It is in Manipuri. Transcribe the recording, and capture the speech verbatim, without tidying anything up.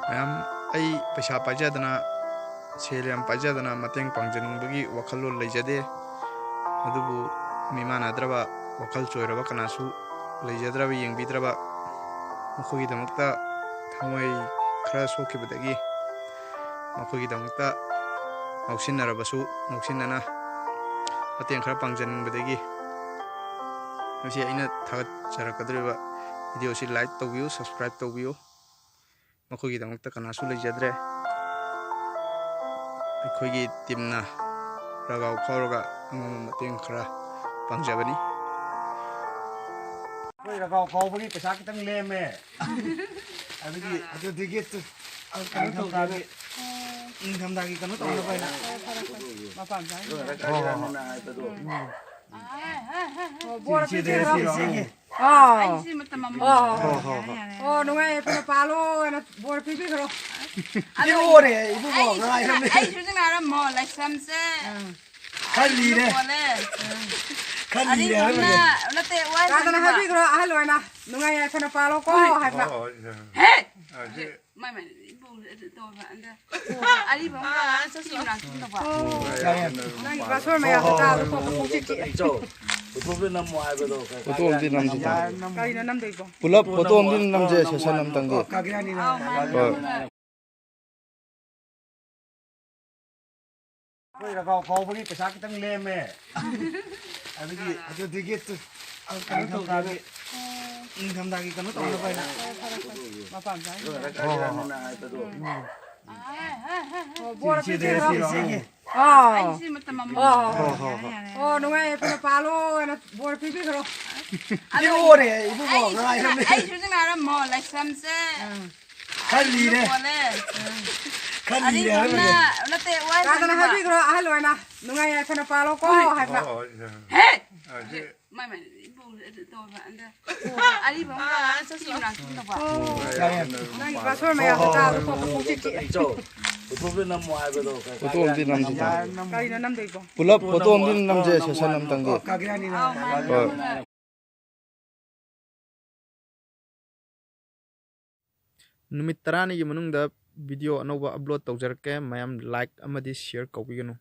ꯃꯌꯥꯝ, ꯑꯩ ꯄꯩꯁꯥ ꯄꯥꯏꯖꯗꯅ, ꯁꯦꯜ ꯌꯥꯝ ꯄꯥꯏꯖꯗꯅ ꯃꯇꯦꯡ ꯄꯥꯡꯖꯅꯤꯡꯕꯒꯤ ꯋꯥꯈꯜꯂꯣꯟ ꯂꯩꯖꯗꯦ꯫ ꯑꯗꯨꯕꯨ ꯃꯤꯃꯥꯟꯅꯗ꯭ꯔꯕ, ꯋꯥꯈꯜ ꯆꯣꯏꯔꯕ ꯀꯅꯥꯁꯨ ꯂꯩꯖꯗ꯭ꯔꯕ, ꯌꯦꯡꯕꯤꯗ꯭ꯔꯕ, ꯃꯈꯣꯏꯒꯤꯗꯃꯛꯇ ꯊꯃꯣꯏ ꯈꯔ ꯁꯣꯛꯈꯤꯕꯗꯒꯤ, ꯃꯈꯣꯏꯒꯤꯗꯃꯛꯇ ꯉꯥꯎꯁꯤꯟꯅꯔꯕꯁꯨ ꯉꯥꯎꯁꯤꯟꯅꯅ ꯃꯇꯦꯡ ꯈꯔ ꯄꯥꯡꯖꯅꯤꯡꯕꯗꯒꯤ ꯉꯁꯤ ꯑꯩꯅ ꯊꯥꯒꯠꯆꯔꯛꯀꯗꯧꯔꯤꯕ video ꯁꯤ like ꯇꯧꯕꯤꯌꯨ, subscribe ꯇꯧꯕꯤꯌꯨ꯫ ꯃꯈꯣꯏꯒꯤꯗꯃꯛꯇ ꯀꯅꯥꯁꯨ ꯂꯩꯖꯗ꯭ꯔꯦ꯫ ꯑꯩꯈꯣꯏꯒꯤ team ꯅ ꯔꯒꯥꯎ ꯐꯥꯎꯔꯒ ꯑꯉꯝꯕ ꯃꯇꯦꯡ ꯈꯔ ꯄꯥꯡꯖꯕꯅꯤ꯫ ꯑꯩꯈꯣꯏ ꯔꯒꯥꯎ ꯐꯥꯎꯕꯒꯤ ꯄꯩꯁꯥ ꯈꯤꯇꯪ ꯂꯦꯝꯃꯦ꯫ ꯑꯗꯨꯒꯤ ꯑꯗꯨꯗꯒꯤ ꯇꯨ-, ꯑ, ꯀꯩꯅꯣ ꯇꯧꯗꯣꯏꯅꯦ꯫ ꯅꯤꯡꯊꯝꯊꯥꯒꯤ ꯀꯩꯅꯣ ꯇꯧꯅꯕ ꯍꯥꯏꯅ꯫ ꯃꯄꯥꯟ ꯁꯥꯏ꯫ ꯍꯣꯏ, ꯍꯣꯏ, ꯍꯣꯏ꯫ ꯎꯝ꯫ ꯑꯣ, ꯕꯣꯔ ꯏꯆꯦꯗ ꯄꯤꯕꯤꯔꯣ꯫ ꯄꯤꯔꯣ꯫ ꯑꯥ꯫ ꯑꯩꯁꯤ ꯃꯇꯝ ꯑꯃ ꯑꯣ꯫ ꯍꯣꯏ, ꯍꯣꯏ, ꯍꯣꯏ꯫ ꯌꯥꯅꯤ, ꯌꯥꯅꯤ, ꯌꯥꯅꯤ꯫ ꯑꯣ, ꯅꯨꯡꯉꯥꯏ ꯌꯥꯏꯐꯅ ꯄꯥꯜꯂꯣ ꯍꯥꯏꯅ ꯕꯣꯔ ꯄꯤꯕꯤꯈ꯭ꯔꯣ꯫ ꯑꯗꯣ ꯄꯤꯔꯛꯑꯣꯅꯦ, ꯏꯕꯨꯡꯉꯣ, ꯑꯩꯁꯨ ꯉꯥꯏꯔꯝꯅꯦ꯫ ꯑꯩꯁꯨ ꯉꯥꯏꯔꯝꯃꯣ, ꯂꯥꯏꯁ꯭ꯔꯝꯁꯦ꯫ ꯑꯥ꯫ ꯈꯔ ꯂꯤꯔꯦ꯫ ꯀꯣꯜꯂꯦ꯫ ꯈꯔ ꯂꯤꯔꯦ ꯑꯔꯤꯕ ꯑꯃꯅ, ꯍꯥꯏꯕꯅꯦ꯫ ꯅꯠꯇꯦ, ꯋꯥ ꯇꯥꯗꯅ ꯍꯥꯏꯕꯤꯕ꯫ ꯍꯥꯏꯕꯤꯈ꯭ꯔꯣ, ꯑꯍꯜ ꯑꯣꯏꯅ ꯅꯨꯡꯉꯥꯏ ꯌꯥꯏꯐꯅ ꯄꯥꯜꯂꯣꯀꯣ ꯍꯣꯏ꯫ ꯍꯥꯏꯕ꯫ ꯍꯣꯏ, ꯍꯣꯏ, ꯍꯣꯏ꯫ ꯍꯦ! ꯑꯥ, ꯁꯤ ꯃꯥꯏ, ꯃꯥꯏ, ꯏꯕꯨꯡ, ꯑꯗꯨ ꯇꯧꯕ, ꯑꯗ, ꯑꯔꯤꯕ ꯑꯃꯒ ꯁꯤ ꯃꯅꯥꯛꯇ ꯇꯧꯕ꯫ ꯑꯣ꯫ ꯌꯥꯔꯦ, ꯌꯥꯔꯦ꯫ ꯅꯪꯒꯤ password ꯃꯌꯥꯝꯗꯣ ꯇꯥꯕꯗ ꯀꯣꯛ ꯀꯣꯛ ꯆꯤꯛ ꯆꯤꯛꯑꯦ꯫ ꯏꯆꯧ, photo ꯑꯝꯇ ꯅꯝꯃꯣ ꯍꯥꯏꯕꯗꯣ꯫ Photo ꯑꯝꯇ ꯅꯝꯁꯤ꯫ ꯀꯔꯤꯅꯣ ꯅꯝꯗꯣꯏꯕꯣ? ꯄꯨꯂꯞ photo ꯑꯝꯇ ꯅꯝꯁꯦ, session ꯑꯝꯇꯪꯒꯤ꯫ ꯑꯥꯎ, ꯃꯥꯅꯦ, ꯍꯣꯏ꯫ ꯃꯥꯅꯦ꯫ ꯑꯩꯈꯣꯏ ꯔꯒꯥꯎ ꯐꯥꯎꯕꯒꯤ ꯄꯩꯁꯥ ꯈꯤꯇꯪ ꯂꯦꯝꯃꯦ꯫ ꯑꯗꯨꯒꯤ ꯑꯗꯨꯗꯒꯤ ꯇꯨ-, ꯑ, ꯀꯩꯅꯣ ꯇꯧꯗꯣꯏꯅꯦ꯫ ꯅꯤꯡꯊꯝꯊꯥꯒꯤ ꯀꯩꯅꯣ ꯇꯧꯅꯕ ꯍꯥꯏꯅ꯫ ꯃꯄꯥꯟ ꯁꯥꯏ꯫ ꯍꯣꯏ, ꯍꯣꯏ, ꯍꯣꯏ꯫ ꯑꯣ, ꯕꯣꯔ ꯏꯆꯦꯗ ꯄꯤꯕꯤꯔꯣ꯫ ꯄꯤꯔꯣ꯫ ꯑꯥ꯫ ꯑꯩꯁꯤ ꯃꯇꯝ ꯑꯃ ꯑꯣ꯫ ꯍꯣꯏ, ꯍꯣꯏ, ꯍꯣꯏ꯫ ꯌꯥꯅꯤ, ꯌꯥꯅꯤ꯫ ꯑꯣ, ꯅꯨꯡꯉꯥꯏ ꯌꯥꯏꯐꯅ ꯄꯥꯜꯂꯣ ꯍꯥꯏꯅ ꯕꯣꯔ ꯄꯤꯕꯤꯈ꯭ꯔꯣ꯫ ꯑꯗꯨ ꯄꯤꯔꯛꯑꯣꯅꯦ, ꯏꯕꯨꯡꯉꯣ, ꯑꯩꯁꯨ ꯉꯥꯏꯔꯝꯃꯦ꯫ ꯑꯩꯁꯨ ꯉꯥꯏꯔꯝꯃꯣ, ꯂꯥꯏꯁ꯭ꯔꯝꯁꯦ꯫ ꯑꯥ꯫ ꯈꯔ ꯂꯤꯔꯦ꯫ ꯀꯣꯜꯂꯦ꯫ ꯈꯔ ꯂꯤꯔꯦ ꯑꯔꯤꯕ ꯍꯥꯏꯕꯅꯦ꯫ ꯑꯃꯅ, ꯅꯠꯇꯦ, ꯋꯥ ꯇꯥꯗꯅ ꯍꯥꯏꯕꯤꯈ꯭ꯔꯣ, ꯑꯍꯜ ꯑꯣꯏꯅ ꯅꯨꯡꯉꯥꯏ ꯌꯥꯏꯐꯅ ꯄꯥꯜꯂꯣꯀꯣ ꯍꯥꯏꯕ꯫ ꯍꯣꯏ, ꯍꯣꯏ, ꯍꯣꯏ꯫ ꯍꯦ! ꯑꯥ, ꯁꯤ ꯃꯥꯏ, ꯃꯥꯏ, ꯏꯕꯨꯡ, ꯑꯗꯨ ꯇꯧꯕ, ꯑꯗ, ꯑꯔꯤꯕ ꯑꯃꯒ ꯁꯤ ꯃꯅꯥꯛꯇ ꯇꯧꯕ꯫ ꯑꯣ꯫ ꯌꯥꯔꯦ, ꯌꯥꯔꯦ꯫ ꯅꯪꯒꯤ password ꯃꯌꯥꯝꯗꯣ ꯇꯥꯕꯗ ꯀꯣꯛ ꯀꯣꯛ ꯆꯤꯛ ꯆꯤꯛꯑꯦ꯫ ꯏꯆꯧ, photo ꯑꯝꯇ ꯅꯝꯃꯣ ꯍꯥꯏꯕꯗꯣ꯫ Photo ꯑꯝꯇ ꯅꯝꯁꯤ꯫ ꯀꯔꯤꯅꯣ ꯅꯝꯗꯣꯏꯕꯣ? ꯄꯨꯂꯞ photo ꯑꯝꯇ ꯅꯝꯁꯦ, session ꯑꯝꯇꯪꯒꯤ꯫ ꯑꯥꯎ, ꯃꯥꯅꯦ, ꯍꯣꯏ꯫ ꯃꯥꯅꯦ꯫ ꯅꯨꯃꯤꯠ ꯇꯔꯥꯅꯤꯒꯤ ꯃꯅꯨꯡꯗ video ꯑꯅꯧꯕ upload ꯇꯧꯖꯔꯛꯀꯦ꯫ ꯃꯌꯥꯝ like ꯑꯃꯗꯤ share ꯀꯧꯕꯤꯒꯅꯨ꯫